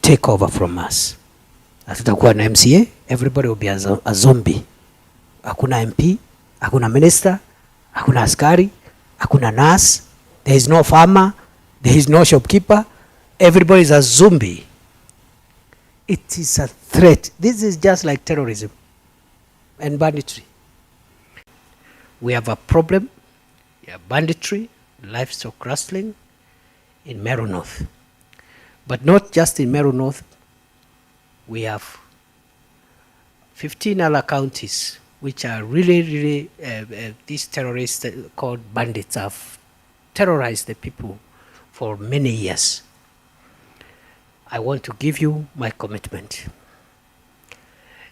Take over from us. Hatutakuwa na MCA, everybody will be a zombie. Hakuna MP, hakuna minister, hakuna askari, hakuna nurse, there is no farmer, there is no shopkeeper. Everybody is a zombie. It is a threat. This is just like terrorism and banditry. We have a problem, yeah, banditry, livestock rustling in Meru North. But not just in Meru North, we have 15 other counties which are really, really, these terrorists called bandits have terrorized the people for many years. I want to give you my commitment.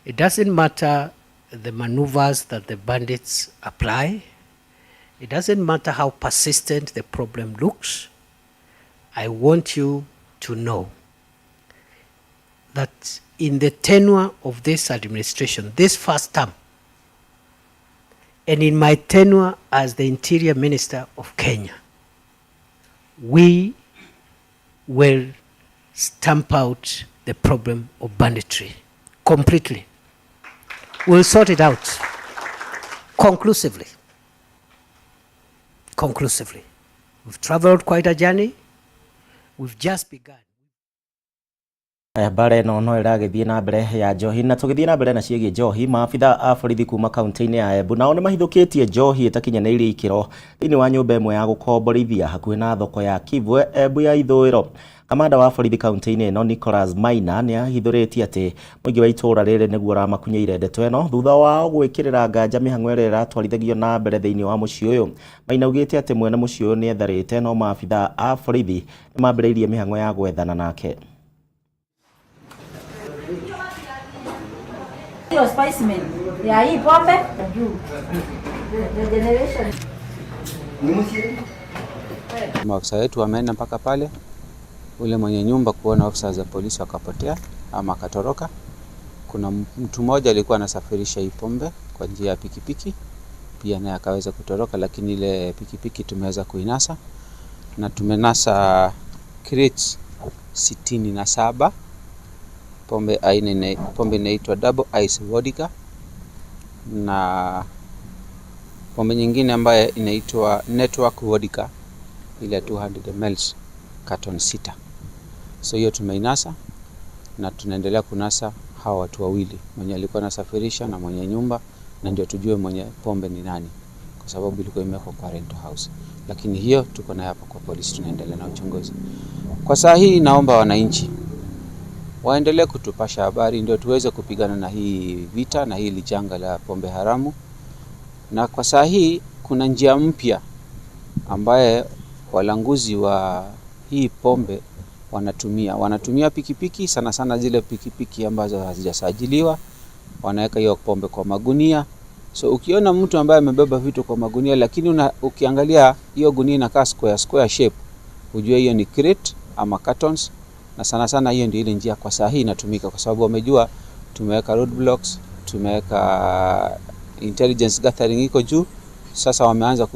It doesn't matter the maneuvers that the bandits apply. It doesn't matter how persistent the problem looks. I want you to know that in the tenure of this administration, this first term, and in my tenure as the Interior Minister of Kenya, we will stamp out the problem of banditry completely. We'll sort it out conclusively. Conclusively. We've traveled quite a journey. We've just begun. Mbara ĩno no ĩragĩthiĩ na mbere ya njohi. Na tũgĩthiĩ na mbere na ciĩgiĩ njohi, maabitha a borithi kuma kaunti-inĩ ya Embu nao nĩ mahithũkĩtie njohi ĩtakinyanĩirie ikĩro thĩinĩ wa nyũmba ĩmwe ya gũkomborithia hakuhĩ na thoko ya Kivwe, Embu ya ithũĩro. Kamanda wa borithi kaunti-inĩ ĩno Nicholas Maina nĩ ahithũrĩtie atĩ mũingĩ wa itũũra rĩrĩ nĩguo ũramakunyĩire ndeto ĩno thutha wao gwĩkĩrĩra nganja mĩhang'o ĩrĩa ĩratwarithagio na mbere thĩinĩ wa mũciĩ ũyũ. Maina augĩte atĩ mwene mũciĩ ũyũ nĩ etharĩte, no maabitha a borithi nĩ mambĩrĩirie mĩhang'o ya gwethana nake. Hiyo specimen ya hii pombe juu the generation. Maafisa wetu wameenda mpaka pale, ule mwenye nyumba kuona ofisa za polisi wakapotea ama akatoroka. Kuna mtu mmoja alikuwa anasafirisha hii pombe kwa njia ya pikipiki, pia naye akaweza kutoroka, lakini ile pikipiki tumeweza kuinasa na tumenasa crates 67 pombe aina pombe inaitwa Double Ice Vodka na pombe nyingine ambayo inaitwa Network Vodka ile 200 ml carton sita. So hiyo tumeinasa na tunaendelea kunasa hawa watu wawili, mwenye alikuwa anasafirisha na mwenye nyumba, na ndio tujue mwenye pombe ni nani, kwa sababu ilikuwa imewekwa kwa rental house. Lakini hiyo tuko nayo hapa kwa polisi, tunaendelea na uchunguzi. Kwa saa hii naomba wananchi waendelee kutupasha habari ndio tuweze kupigana na hii vita na hili janga la pombe haramu. Na kwa saa hii kuna njia mpya ambaye walanguzi wa hii pombe wanatumia. Wanatumia pikipiki, sana sana zile pikipiki ambazo hazijasajiliwa, wanaweka hiyo pombe kwa magunia. So ukiona mtu ambaye amebeba vitu kwa magunia, lakini ukiangalia hiyo gunia inakaa square square shape, ujue hiyo ni crate ama cartons, na sana sana hiyo ndio ile njia kwa saa hii inatumika, kwa sababu wamejua tumeweka roadblocks, tumeweka intelligence gathering iko juu. Sasa wameanza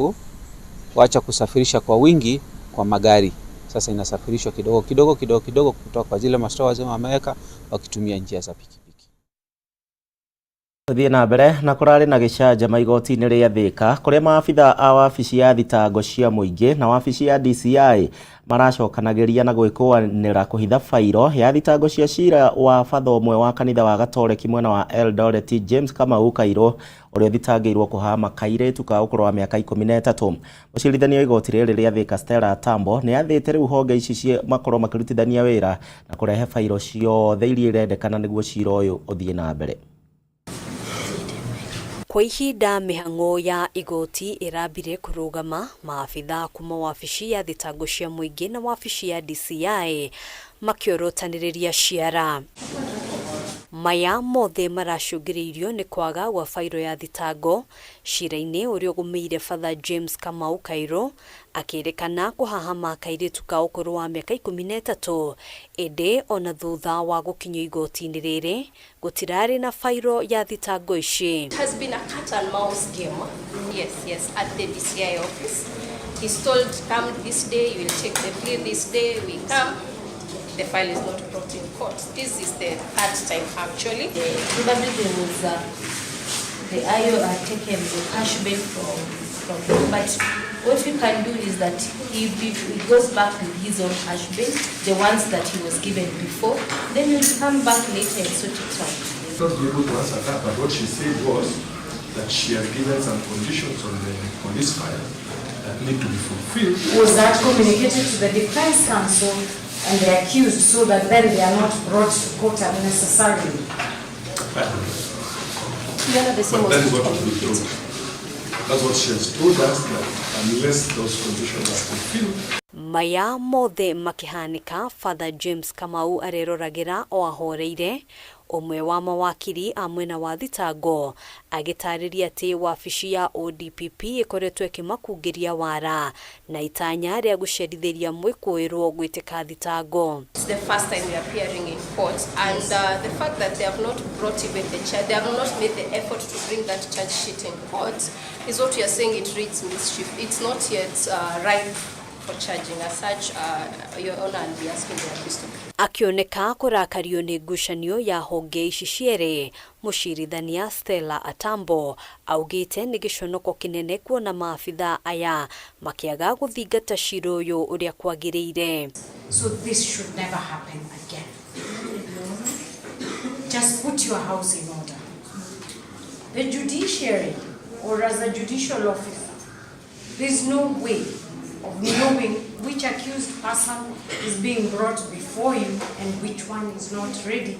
kuacha kusafirisha kwa wingi kwa magari, sasa inasafirishwa kidogo kidogo kidogo kidogo kutoka kwa zile mastores wameweka wakitumia njia za pikipiki. Thiĩ na mbere na kũrarĩ na gĩcanjama igoti-inĩ rĩa Thĩka kũrĩa maabitha a wabici ya thitango cia mũingĩ na wabici ya DCI maracokanagĩria na gwĩkũanĩra kũhitha bairo ya thitango cia cira wa batho ũmwe wa kanitha wa Gatoreki mwena wa Eldoret, James Kamau Kairũ, ũrĩa ũthitangĩirwo kũhama kairĩtu ka ũkũrũ wa mĩaka 13. Mũcirithania wa igoti rĩrĩ rĩa Thĩka Stella Tambo nĩ athĩte rĩu honge ici makorwo makĩrutithania wĩra na kũrehe bairo ciothe iria irendekana nĩguo cira ũyũ ũthiĩ na mbere. Kwa ihinda mĩhang'o ya igoti ĩrambire kũrũgama, maabitha kuma wabici ya thitango cia mũingĩ na wabici ya DCI makĩorotanĩrĩria ciara. Maya mothe maracũngĩrĩirio nĩ kwaga gwa bairo ya thitango cira-inĩ ũrĩa ũgũmĩire Father James Kamau Kairũ akĩrĩkana kũhahama kairĩtu ka ũkũrũ wa mĩaka 13, ĩndĩ ona thutha wa gũkinyio igoti-inĩ rĩrĩ gũtirarĩ na bairo ya thitango ici. It has been a cat and mouse game. Yes, at the DCI office. He's told, "Come this day, you will take the plea this day." We come. The file is not brought in court. This is the third time actually. Probably there was the IO had taken the cash bail from him, but what we can do is that if he goes back with his own cash bail, the ones that he was given before, then he'll come back later and sort it out. Not be able to answer that, but what she said was that she has given some conditions on the police file that need to be fulfilled. Was that communicated to the defense counsel and the accused so that then they are not brought to court unnecessarily? I don't know. Your Honor, the same But that was is not what we communicated. told. That's what she has told us, that unless those conditions are fulfilled, Maya mothe makihanika, Father James Kamau areroragira o ahoreire. Ũmwe wa mawakiri a mwena wa thitango agĩtarĩria atĩ wabici ya ODPP ĩkoretwo ĩkĩmakungĩria wara na itanya rĩa gũcerithĩria mwĩkũĩrwo gwĩtĩka thitango. It's the first time we are appearing in court, and the fact that they have not brought even the charge, they have not made the effort to bring that charge sheet in court, is what we are saying. It reads mischief. It's not yet ripe for charging. As such, Your Honor, I'll be asking the accused to Akĩoneka kũrakario nĩ ngucanio ya honge ici cierĩ, mũcirithania Stella Atambo augĩte nĩ gĩconoko kĩnene kuona maabitha aya makĩaga gũthingata cira ũyũ ũrĩa kwagĩrĩire. So this should never happen again. Just put your house in order. The judiciary, or as a judicial officer, there's no way of knowing which accused person is being brought before you and which one is not ready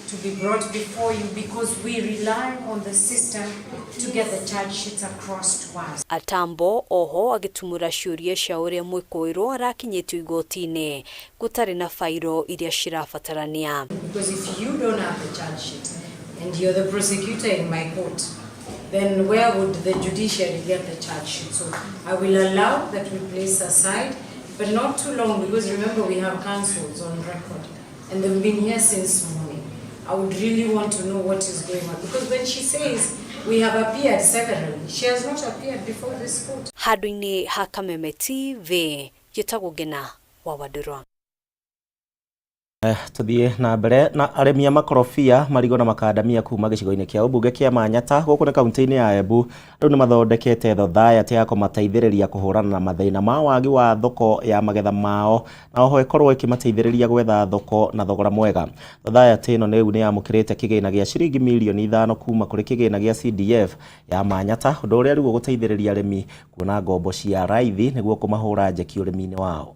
to be brought before you, because we rely on the system to get the charge sheets across to us. Atambo oho agĩtumũra ciũria cia ũrĩa mwĩkũĩrwo arakinyĩtio igoti-inĩ gũtarĩ na bairo iria cirabatarania. Because if you don't have the charge sheet and you're the prosecutor in my court, then where would the judiciary get the charge sheet? So I will allow that we place aside, but not too long, because remember we have counsels on record and they've been here since morning. I would really want to know what is going on, because when she says we have appeared severally, she has not appeared before this court. Handũ-inĩ ha Kameme TV, njĩtagwo Ngina wa Wandũrwa. Tuthiĩ na mbere na arĩmi a makorobia, marigũ na makandamia kuma gĩcigo-inĩ kĩa ũmbunge kĩa Manyata gũkũ nĩ kaunti-inĩ ya Embu rĩu nĩ mathondekete thothaitĩ ya kũmateithĩrĩria kũhũrana na mathĩna ma wagi wa thoko ya magetha mao, na oho ĩkorwo ĩkĩmateithĩrĩria gwetha thoko na thogora mwega. Thothaitĩ ĩno rĩu nĩ yamũkĩrĩte kĩgĩna gĩa ciringi mirioni 5 kuma kũrĩ kĩgĩna gĩa CDF ya Manyata, ũndũ ũrĩa rĩu ũgũteithĩrĩria arĩmi kuona ngombo cia raithi nĩguo kũmahũra njeki ũrĩmi-inĩ wao.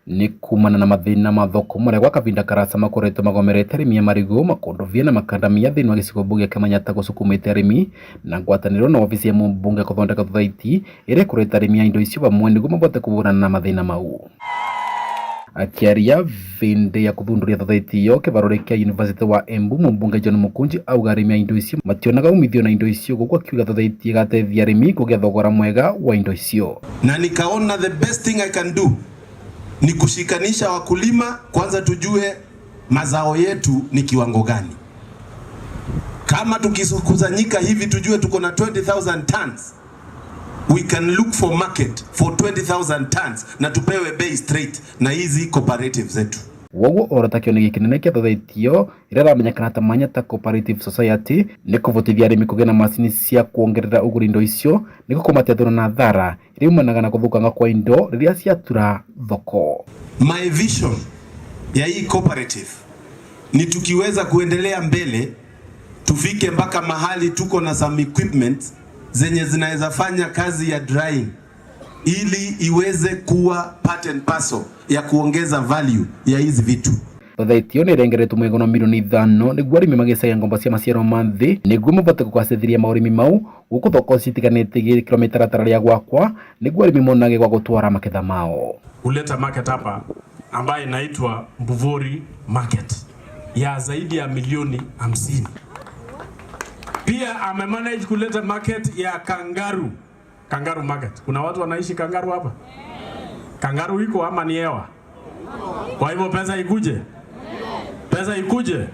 Nĩ kumana na mathĩna ma thoko marĩa gwa kahinda karasa makoretwo magomerete arĩmi a marigũ, makondobia na makandamia thĩinĩ wa gĩcigo mbunge kĩa Manyata gũcukumĩte arĩmi na ngwatanĩro na wabici ya mũmbunge gũthondeka thothaitĩ ĩrĩa ĩkũreta arĩmi a indo icio hamwe nĩguo mahote kũhũrana na mathĩna mau. Akĩaria vĩndĩ ya kũthundũria thothaitĩ ĩyo kĩbarũrĩ kĩa University wa Embu, mũmbunge John Mũkũnji auga arĩmi a indo icio mationaga umithio na indo icio, gũkũ akiuga thothaitĩ ĩgateithia arĩmi kũgĩa thogora mwega wa indo icio. Na nikaona the best thing I can do ni kushikanisha wakulima kwanza, tujue mazao yetu ni kiwango gani. Kama tukikusanyika hivi tujue tuko na 20,000 tons, we can look for market for 20,000 tons na tupewe bei straight na hizi cooperative zetu. Woguo orota kĩoneki kĩnene kĩa thothaitĩ ĩyo ĩrĩa ĩramenyekana ta Manyata Cooperative Society nĩ kũbotithia arĩmi kũgĩa na macini cia kuongerera ũgũri indo icio nĩguo kũmateithũra na thara ĩrĩa yumanaga na gũthũkanga kwa indo rĩrĩa ciatura thoko. My vision ya hii cooperative ni tukiweza kuendelea mbele tufike mpaka mahali tuko na some equipment zenye zinaweza fanya kazi ya drying ili iweze kuwa part and parcel ya kuongeza value ya hizi vitu. Thothaitĩ ĩyo nĩ ĩrengeretwo mũigana wa mirioni 5 nĩguo arĩmi magĩcagia ngombo cia maciaro ma thĩ nĩguo mabote kũgacĩrithia maũrĩmi mau, gũkũ thoko citiganĩte igĩkĩrwo mĩtaratara ya gwakwa nĩguo arĩmi monage gwa gũtwara maketha mao. Kuleta market hapa ambayo inaitwa Mbuvori Market ya zaidi ya milioni 50. Pia amemanage kuleta market ya Kangaru, Kangaru Market. Kuna watu wanaishi Kangaru hapa? Kangaru iko ama ni hewa? Kwa hivyo pesa ikuje, pesa ikuje.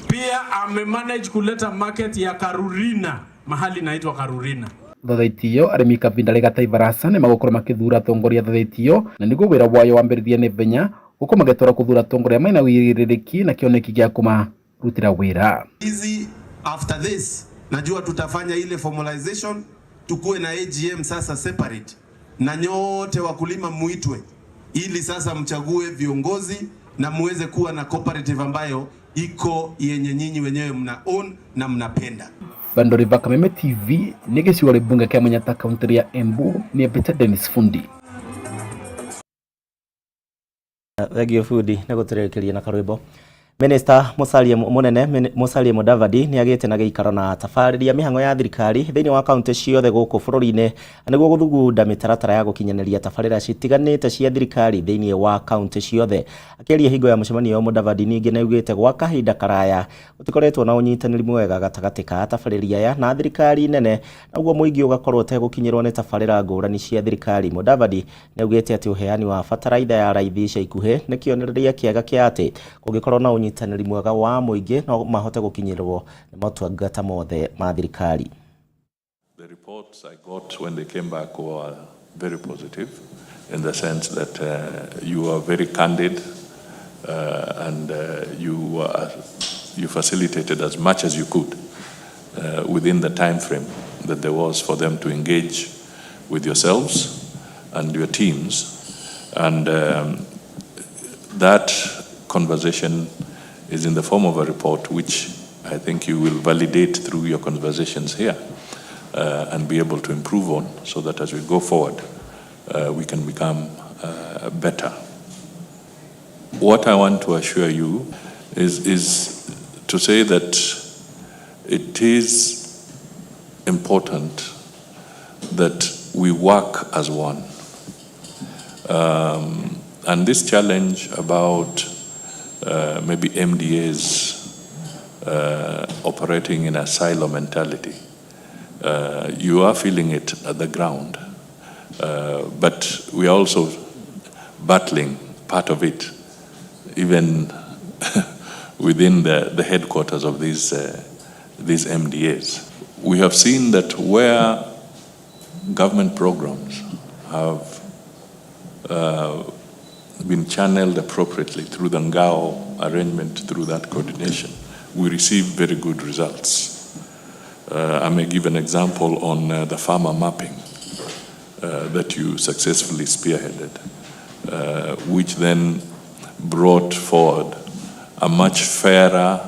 Pia amemanage kuleta market ya Karurina, mahali inaitwa Karurina. Thothaitĩ ĩyo arĩmi kavinda rĩgata ibarasa nĩ magũkorwo makĩthura atongoria thothaitĩ ĩyo na nĩguo wĩra wayo wambĩrĩrie nĩ venya gũkorwo magĩtwara kũthura atongoria mena wĩigĩrĩrĩki na kĩoneki gĩa kũmarutĩra wĩra. Hizi after this najua tutafanya ile formalization, tukuwe na AGM sasa separate, na nyote wakulima muitwe ili sasa mchague viongozi na muweze kuwa na cooperative ambayo iko yenye nyinyi wenyewe mna own na mnapenda. Bandori va Kameme TV nĩ gĩcigo rĩbunge kĩa Manyatta kaunti ya Embu nĩ Peter Dennis Fundi. Thengio Fundi nĩ gũtũrĩkĩria na karwĩmbo. Minista Musalia Munene Musalia Mudavadi nĩ agĩte na gĩikaro na tabarĩria mĩhang'o ya thirikari thĩinĩ wa kaunti ciothe gũkũ bũrũri-inĩ nĩguo gũthugunda mĩtaratara ya gũkinyanĩria tabarĩra citiganĩte cia thirikari thĩinĩ wa kaunti ciothe. Akĩaria hingo ya mũcemanio Mudavadi ningĩ nĩaugĩte gwa kahinda karaya gũtikoretwo na ũnyitanĩri mwega gatagatĩ ka atabarĩri aya na thirikari nene naguo mũingĩ ũgakorwo ũtegũkinyĩrwo nĩ tabarĩra ngũrani cia thirikari. Mudavadi nĩaugĩte atĩ ũheani wa bataraitha ya raithi ica ikuhĩ nĩ kĩonereria kĩega kĩa atĩ kũngĩkorwo na ũnyitanĩri mwega wa mũingĩ no mahote gũkinyĩrwo nĩ motungata mothe ma thirikari. The reports I got when they came back were very positive in the sense that you are very candid and you facilitated as much as you could within the time frame that there was for them to engage with yourselves and your teams. And that conversation is in the form of a report, which I think you will validate through your conversations here and be able to improve on, so that as we go forward, we can become better. What I want to assure you is to say that it is important that we work as one. And this challenge about maybe MDAs operating in a silo mentality, you are feeling it at the ground, but we are also battling part of it, even within the headquarters of these MDAs. We have seen that where government programs have been channeled appropriately through the NGAO arrangement, through that coordination, we receive very good results. I may give an example on the farmer mapping that you successfully spearheaded, which then brought forward a much fairer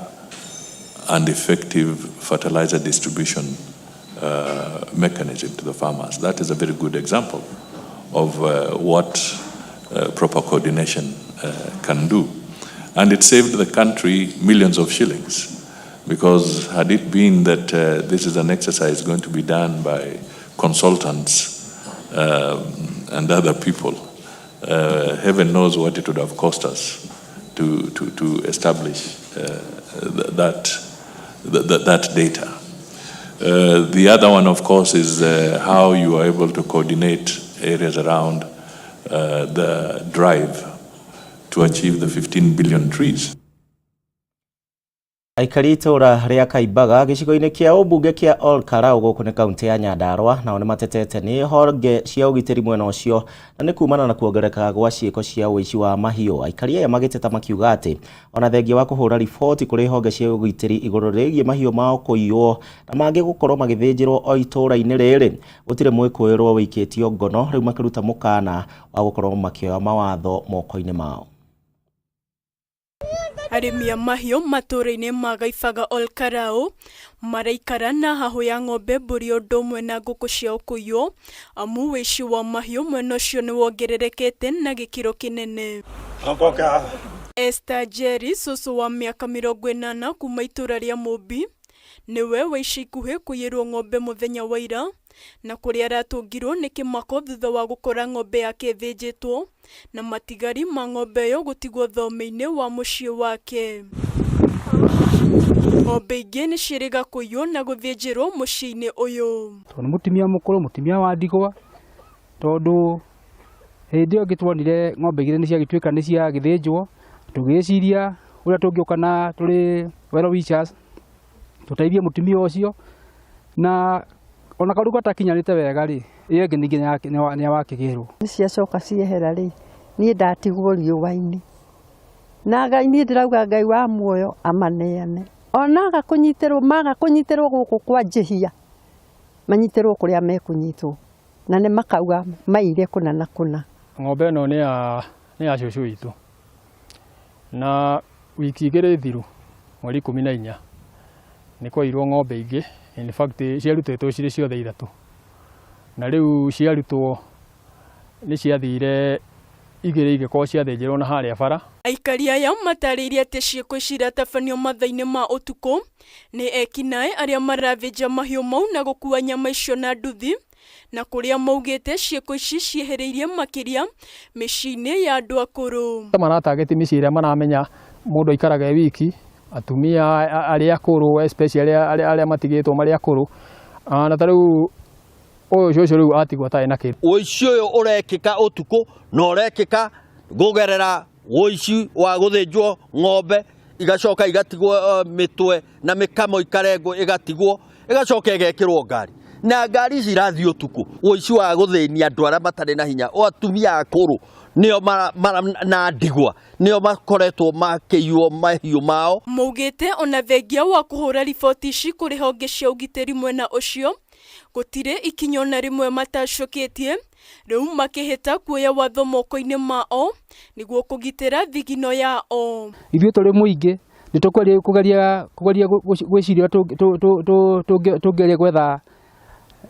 and effective fertilizer distribution mechanism to the farmers. That is a very good example of what proper coordination can do. And it saved the country millions of shillings, because had it been that this is an exercise going to be done by consultants and other people, heaven knows what it would have cost us to establish that data. The other one, of course, is how you are able to coordinate areas around the drive to achieve the 15 billion trees. Aikari itũra rĩa Kaimbaga gĩcigo-inĩ kĩa ũmbunge kĩa Ol Kalou gũkũ nĩ kaunti ya Nyandarua nao nĩmatetete nĩ honge cia ũgitĩri mwena ũcio na nĩ kumana na kuongerereka gwa ciĩko cia ũici wa mahiũ. Aikari aya magĩteta makiuga atĩ ona thengia wa kũhũra riboti kũrĩ honge cia ũgitĩri igũrũ rĩgiĩ mahiũ mao kũiywo na mangĩ gũkorwo magĩthĩnjĩrwo o itũra-inĩ rĩrĩ, gũtirĩ mwĩkũĩrwo wĩikĩtio ngono, rĩu makĩruta mũkana wa gũkorwo makĩoya mawatho moko-inĩ mao. Arĩmi a mahiũ matũũra-inĩ ma Gaibaga Ol Kalou maraikara na hahũ ya ng'ombe, mbũri ũndũ ũmwe na ngũkũ ciao kũiywo, amu ũici wa mahiũ mwena ũcio nĩ wongererekete na gĩkĩro kĩnene. Esther Njeri, cũcũ wa mĩaka 80 kuma itũũra rĩa Mũmbi, nĩwe wa ica ikuhĩ kũiyĩrwo ng'ombe mũthenya wa ira, na kũrĩa aratũngirwo nĩ kĩmako thutha wa gũkora ng'ombe yake ĩthĩnjĩtwo na matigari ma ng'ombe ĩyo gũtigwo thome-inĩ wa mũciĩ wake. Ng'ombe ingĩ nĩ ciĩrĩga kũiywo na gũthĩnjĩrwo mũciĩ-inĩ ũyũ. Tondũ nĩ mũtumia mũkũrũ, mũtumia wa ndigwa, tondũ hĩndĩ ĩyo ĩngĩ tuonire ng'ombe igĩrĩ nĩ ciagĩtuĩka nĩ ciagĩthĩnjwo, tũgĩciria ũrĩa tũngĩũka na tũrĩ well wishers tũteithie mũtumia ũcio, na Ona kaũndũ gatakinyanĩte wega rĩ, ĩyo ĩngĩ ningĩ nĩ wakĩgĩrwo. Nĩ ciacoka ciehera rĩ, niĩ ndatigwo riũa-inĩ. Na Ngai niĩ ndĩrauga Ngai wa muoyo amaneane. Ona aga kũnyitĩrwo maga kũnyitĩrwo gũkũ kwa njĩhia, manyitĩrwo kũrĩa mekũnyitwo. Na nĩ makauga maire kũna na kũna. Ng'ombe ĩno nĩ ya nĩ ya cũcũ witũ na wiki igĩrĩ thiru mweri 14 nĩ kwairwo ng'ombe ingĩ, in fact ciarutĩtwo cirĩ ciothe ithatũ, na rĩu ciarutwo nĩ ciathire igĩrĩ igĩkorwo ciathĩnjĩrwo na harĩa bara. Aikari aya matarĩirie atĩ ciĩko ici iratabanio mathaa-inĩ ma ũtukũ nĩ ekinaĩ arĩa marathĩnja mahiũ mau na gũkua nyama icio na nduthi, na kũrĩa maugĩte ciĩko ici ciehereirie makĩria mĩciĩ-inĩ ya andũ akũrũ. Maratageti mĩciĩ ĩrĩa maramenya mũndũ aikaraga e wiki, atumia arĩa akũrũ especially arĩa matigĩtwo marĩ akũrũ, na ta rĩu ũyũ cũcũ rĩu atigwo atarĩ na kĩndũ. Ũici ũyũ ũrekĩka ũtukũ na ũrekĩka kũgerera ũici wa gũthĩnjwo ng'ombe igacoka igatigwo mĩtwe na mĩkamo ikarengwo ĩgatigwo ĩgacoka ĩgekĩrwo ngari na ngari ici irathiĩ ũtukũ. Ũici wa gũthĩnia andũ arĩa matarĩ na hinya, o atumia akũrũ nĩo na ndigwa nĩo makoretwo makĩiywo mahiũ mao. Maugĩte ona thengia wa kũhũra riboti ici kũrĩ honge cia ũgitĩri mwena ũcio gũtirĩ ikinya ona rĩmwe matacũkĩtie, rĩu makĩhĩta kuoya watho moko-inĩ mao nĩguo kũgitĩra thigino yao. Ithuĩ tũrĩ mũingĩ nĩ tũkũgeria kũgeria gwĩciria tũngĩgeria gwetha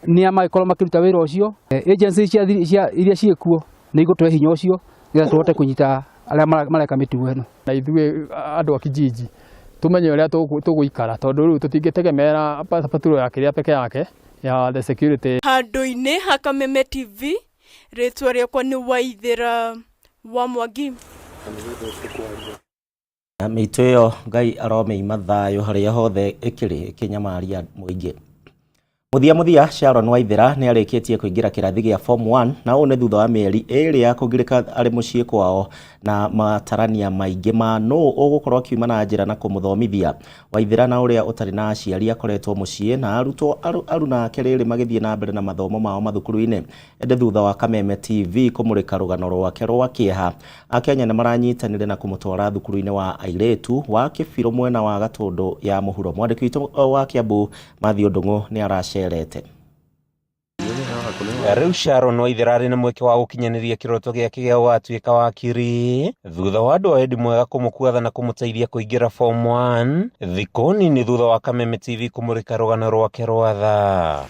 nĩa mangĩkorwo makĩruta wĩra ũcio. Agency cia iria ciĩkuo nĩ igũtũhe hinya ũcio nĩgetha tũhote kũnyita arĩa mareka mĩtugo ĩno. Na ithuĩ andũ a kijiji tumenye ũrĩa tũgũikara tondũ rĩu tũtingĩtegemera patrol ya kĩrĩa peke yake ya the security. Handũ-inĩ ha Kameme TV, rĩtwa rĩakwa nĩ Waithĩra wa Mwangi. Mĩitũ ĩyo Ngai aromĩima thayũ harĩa hothe ĩkĩrĩ ĩkĩnyamaria mũingĩ. Mũthia mũthia Sharon Waithera nĩ arĩkĩtie kũingĩra kĩrathi gĩa form 1 na ũũ nĩ thutha wa mĩeri ĩrĩ ya kũgirĩka arĩ mũciĩ kwao na matarania maingĩ ma nũ ũgũkorwo akiuma na njĩra na kũmũthomithia. Waithera na ũrĩa ũtarĩ na aciari akoretwo mũciĩ na arutwo aruna ake rĩrĩ magĩthiĩ na mbere na mathomo mao mathukuru-inĩ. Ĩndĩ thutha wa Kameme TV kũmũrĩka rũgano rwake rwa kĩeha, Akenya nĩ maranyitanĩire na kũmũtwara thukuru-inĩ wa airĩtu wa Kĩbirũ mwena wa Gatũndũ ya mũhuro. Mwandĩki witũ wa Kiambu Matthew Ndung'u nĩ aracerete. Rĩu Sharon Waithera arĩ na mweke wa gũkinyanĩria kĩroto gĩake gĩa gũgatuĩka wakiri thutha wa andũ a wendi mwega kũmũkuatha na kũmũteithia kũingĩra form 1 thikũ nini thutha wa Kameme TV kũmũrĩka rũgano rwake rwa tha.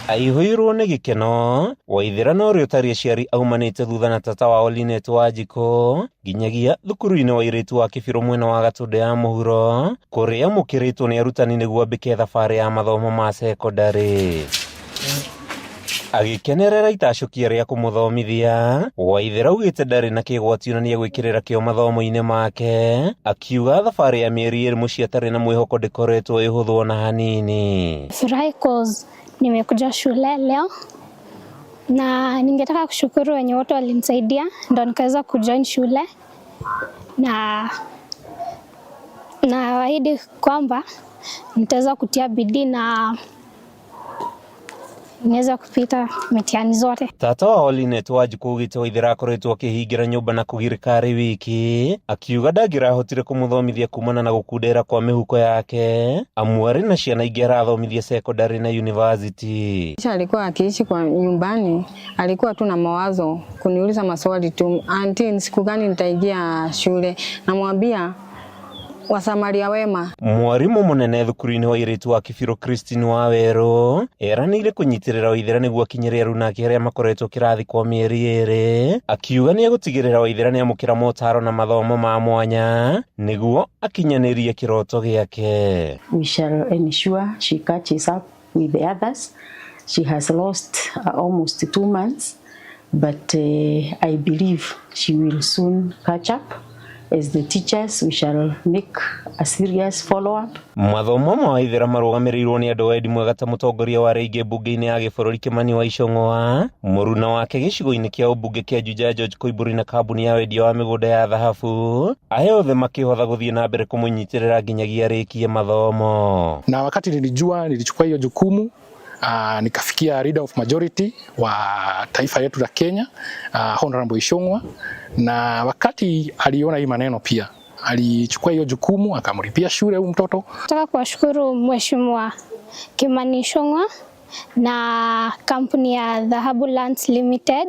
Aihũirwo nĩ gĩkeno Waithera na ũrĩa ũtarĩ aciari aumanĩte thutha na tata wao Linet Wanjikũ nginyagia thukuru-inĩ wa airĩtu wa Kĩbirũ mwena wa Gatũndũ ya mũhuro kũrĩa amũkĩrĩtwo nĩ arutani nĩguo ambĩke thabarĩ ya mathomo ma cekondarĩ. Agĩkenerera itacũkia rĩa kũmũthomithia Waithera augĩte ndarĩ na kĩgwatio na nĩegwĩkĩrĩra kĩo mathomo-inĩ make, akiuga thabarĩ ya mĩeri ĩrĩ mũciĩ atarĩ na mwĩhoko ndĩkoretwo ĩhũthũ ona hanini. Furahi cause nimekuja shule leo na ningetaka kushukuru wenye wote walinisaidia ndo nikaweza kujoin shule na naahidi kwamba nitaweza kutia bidii na niweza kupita mitihani zote. Tata wao Linet Wanjikũ augĩte Waithera akoretwo akĩhingĩra nyũmba na kũgirĩka arĩ wiki, akiuga ndangĩrahotire kũmũthomithia kumana na gũkundera kwa mĩhuko yake amu arĩ na ciana ingĩ arathomithia secondary na university. Alikuwa akiishi kwa nyumbani, alikuwa tu na mawazo kuniuliza maswali tu, auntie, ni siku gani nitaingia shule? Namwambia Wasamaria wema. Mwarimu munene thukuru-inĩ wa airĩtu wa Kĩbirũ Christine Wawerũ eranĩire kũnyitĩrĩra Waithera nĩguo akinyĩre aruna ake arĩa makoretwo kĩrathi kwa mĩeri ĩrĩ, akiuga nĩegũtigĩrĩra Waithera nĩamũkĩra motaro na mathomo ma mwanya nĩguo akinyanĩrie kĩroto gĩake. We shall ensure she catches up with the others. She has lost almost 2 months, but I believe she will soon catch up. As the teachers, we shall make a serious follow-up. Mathomo ma Waithera marũgamĩrĩirwo nĩ andũ wendi mwega ta mũtongoria wa arĩa aingĩ mbunge-inĩ ya gĩbũrũri Kimani wa Ichung'wa, mũruna wake gĩcigo-inĩ kĩa ũmbunge kĩa Juja George Koimbũri na kambuni ya wendia wa mĩgũnda ya thahabu, aya othe makĩhotha gũthiĩ na mbere kũmũnyitĩrĩra nginyagia arĩkie mathomo. Na wakati nilijua, nilichukua hiyo jukumu Nikafikia leader of majority wa taifa letu la Kenya, Honorable Ichung'wah, na wakati aliona hii maneno pia alichukua hiyo jukumu akamlipia shule huyu mtoto. Nataka kuwashukuru Mheshimiwa Kimani Ichung'wah na kampuni ya Dhahabu Lands Limited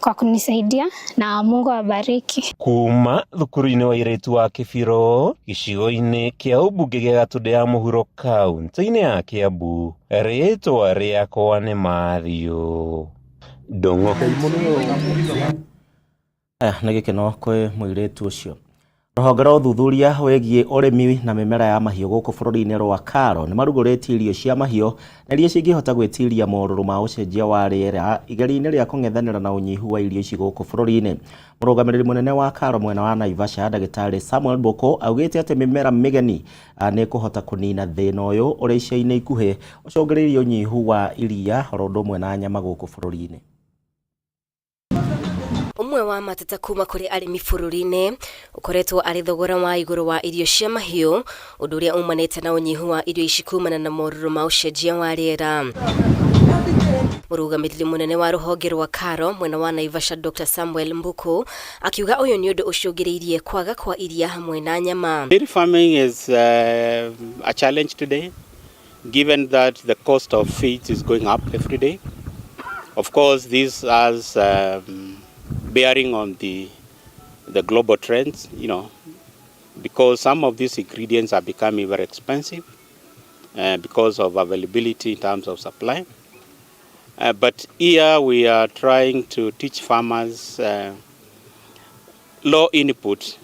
kwa kunisaidia na Mungu awabariki. Kuma thukuru-inĩ wa airĩtu wa Kĩbiro gĩcigo-inĩ kĩa ũmbunge gĩa Gatũndũ ya mũhuro kaunti-inĩ ya Kĩambu, rĩtwa rĩakwa nĩ Matthew Ndung'u. Aya nĩ gĩkeno kwĩ mũirĩtu ũcio. Rũhonge rwa ũthuthuria wĩgiĩ ũrĩmi na mĩmera ya mahiũ gũkũ bũrũri-inĩ rwa KALRO nĩ marugũrĩtie irio cia mahiũ na iria cingĩhota gwĩtiria morũrũ ma ũcenjia wa rĩera igeria-inĩ rĩa kũng'ethanĩra na ũnyihu wa irio ici gũkũ bũrũri-inĩ. Mũrũgamĩrĩri mũnene wa KALRO mwena wa Naivasha ndagĩtarĩ Samuel Mbũkũ augĩte atĩ mĩmera mĩgeni nĩ ĩkũhota kũnina thĩna ũyũ ũrĩa ica-inĩ ikuhĩ ũcũngĩrĩirie ũnyihu wa iria oro ũndũ ũmwe na nyama gũkũ bũrũri-inĩ. Ũmwe wa mateta kuma kũrĩ arĩmi bũrũri-inĩ ũkoretwo arĩ thogora wa igũrũ wa irio cia mahiũ, ũndũ ũrĩa umanĩte na ũnyihu wa irio ici kumana na morũrũ ma ũcenjia wa rĩera. Mũrũgamĩrĩri mũnene wa rũhonge rwa KALRO mwena wa Naivasha Dr. Samuel Mbuku akiuga ũyũ nĩ ũndũ ũcũngĩrĩirie kwaga kwa iria hamwe na nyama. Dairy farming is a challenge today, given that the cost of feeds is going up every day. Of course, this has bearing on the global trends, because some of these ingredients are becoming very expensive because of availability in terms of supply. But here we are trying to teach farmers low input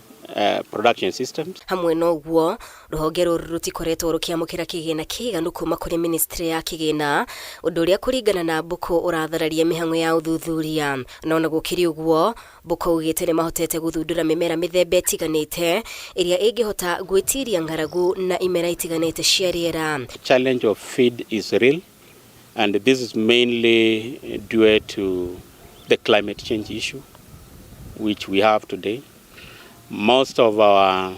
production systems. Hamwe na ũguo rũhonge rũrũ rũtikoretwo rũkĩamũkĩra kĩgĩna kĩiganu kuma kũrĩ ministry ya kĩgĩna, ũndũ ũrĩa kũringana na Mbũkũ ũrathararia mĩhang'o ya ũthuthuria. No ona gũkĩrĩ ũguo, Mbũkũ augĩte nĩ mahotete gũthundũra mĩmera mĩthemba ĩtiganĩte ĩrĩa ĩngĩhota gwĩtiria ng'aragu na imera itiganĩte cia rĩera. Challenge of feed is real, and this is mainly due to the climate change issue which we have today. Most of our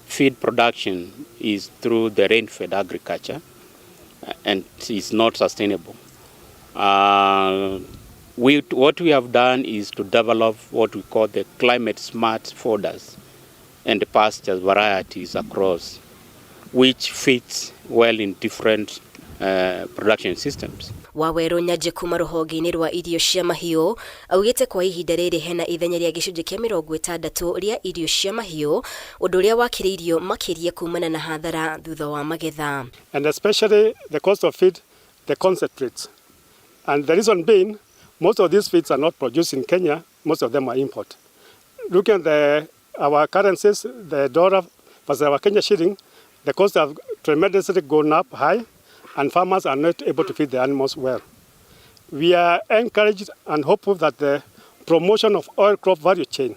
feed production is through the rain-fed agriculture and is not sustainable. What we have done is to develop what we call the climate smart fodders and pastures varieties across, which fits well in different production systems. Waweru Nyaje kuma rũhonge-inĩ rwa irio cia mahiũ augĩte kwa ihinda rĩrĩ hena ithenya rĩa gĩcunjĩ kĩa 60 rĩa irio cia mahiũ, ũndũ ũrĩa wakĩrĩirio makĩria kumana na hathara thutha wa magetha. And especially the cost of feed, the concentrates. And the reason being, most of these feeds are not produced in Kenya, most of them are import. Looking at our currencies, the dollar versus our Kenya shilling, the costs have tremendously gone up high, and farmers are not able to feed the animals well. We are encouraged and hopeful that the promotion of oil crop value chain,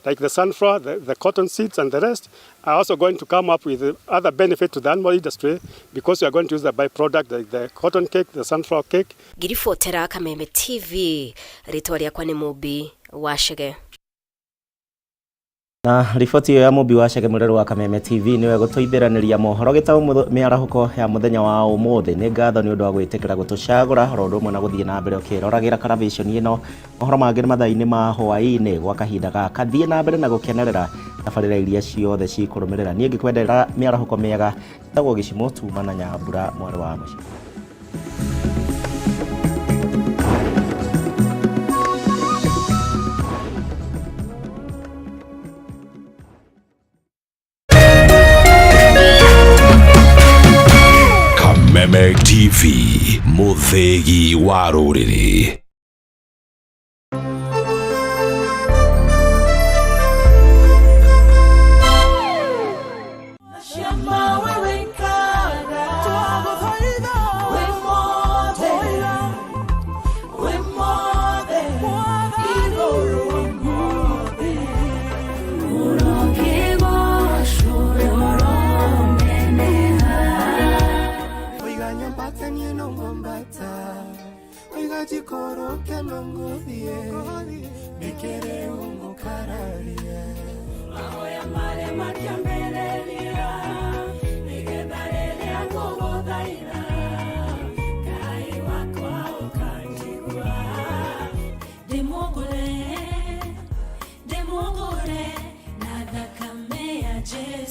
like the sunflower, the cotton seeds and the rest, are also going to come up with other benefit to the animal industry, because we are going to use the byproduct like the cotton cake, the sunflower cake. Ngiribotera Kameme TV, rĩtwa rĩakwa nĩ Mũmbi wa Chege. Na riboti ĩyo ya Mũmbi wa Chege mũrerũ wa Kameme TV nĩwe gũtũithĩranĩria mohoro gĩtaũ mĩarahũko ya mũthenya wa ũmũthĩ. Nĩ ngatho nĩ ũndũ wa gwĩtĩkĩra gũtũcagũra oro ũndũ ũmwe na gũthiĩ na mbere ũkĩroragĩra karaviconi ĩno. Mohoro mangĩ nĩ mathaa-inĩ ma hwaĩ-inĩ gwa kahinda gaka. Thiĩ na mbere na gũkenerera tabarĩra iria ciothe cikũrũmĩrĩra. Niĩ ngĩkwendera mĩarahũko mĩega. Njĩtagwo Gĩcimo Tuma na Nyambura mwarĩ wa mũciĩ. Kameme TV, mũthĩgi wa rũrĩrĩ.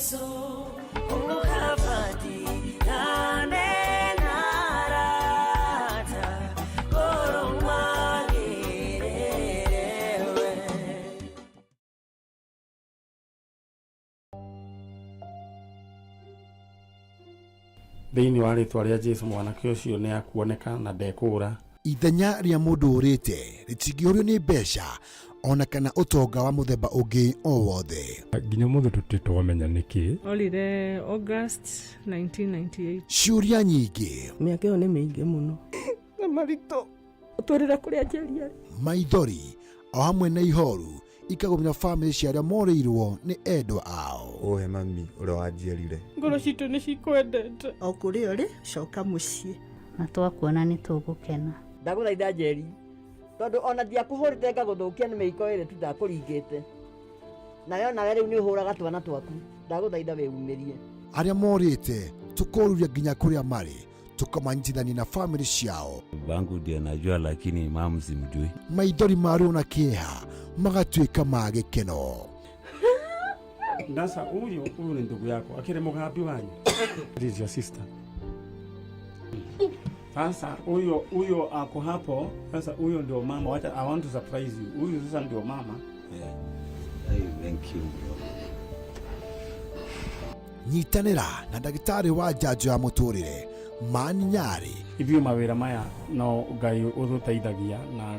Jesu ũkabatirane na arata kũrũmagĩrĩre we. Thĩinĩ wa rĩtwa rĩa Jesu mwanake ũcio nĩ akuoneka na ndekũũra. Ithenya rĩa mũndũ ũrĩte rĩtingĩũrio nĩ mbeca ona kana ũtonga wa mũthemba ũngĩ o wothe. Nginya mũthĩ tũtirĩ twamenya nĩkĩ. Orire August 1998. Ciũria nyingĩ, Mĩaka ĩyo nĩ mĩingĩ mũno. Na maritũ ũtwĩrĩre kũrĩa Njeri arĩ. Maithori o hamwe na ihoru ikagũmĩra bamĩrĩ cia arĩa morĩirwo nĩ endwa ao. Ũhe mami ũrĩa wanjiarire. Ngoro citũ nĩ cikwendete. O kũrĩa ũrĩ, coka mũciĩ. Na twakuona nĩ tũgũkena. Ndagũthaitha Njeri, tondũ ona ndiakũhũrĩte ngagũthũkia nĩ mĩiko ĩrĩ tu ndakũringĩte nayo, nawe rĩu nĩ ũhũraga twana twaku. Ndagũthaitha wĩumĩrie. Arĩa morĩte tũkoruria nginya kũrĩa marĩ, tũkamanyitithania na bamĩrĩ ciao. Bangu ndiye najua, lakini mamu simjui. Maithori ma ruo na kĩeha magatuĩka ma gĩkeno. Sasa huyu ni ndugu yako akiri mugambi wanyu. This is your sister. Sasa huyo ako hapo. Sasa huyo ndio mama. Wacha, I want to surprise you. Huyu sasa ndio mama. Yeah. Hey, thank you bro. Nyitanĩra na ndagĩtarĩ wa njanjo ya mũtũrĩre Mani Nyarĩ. Ithuĩ mawĩra maya no Ngai ũtũteithagia na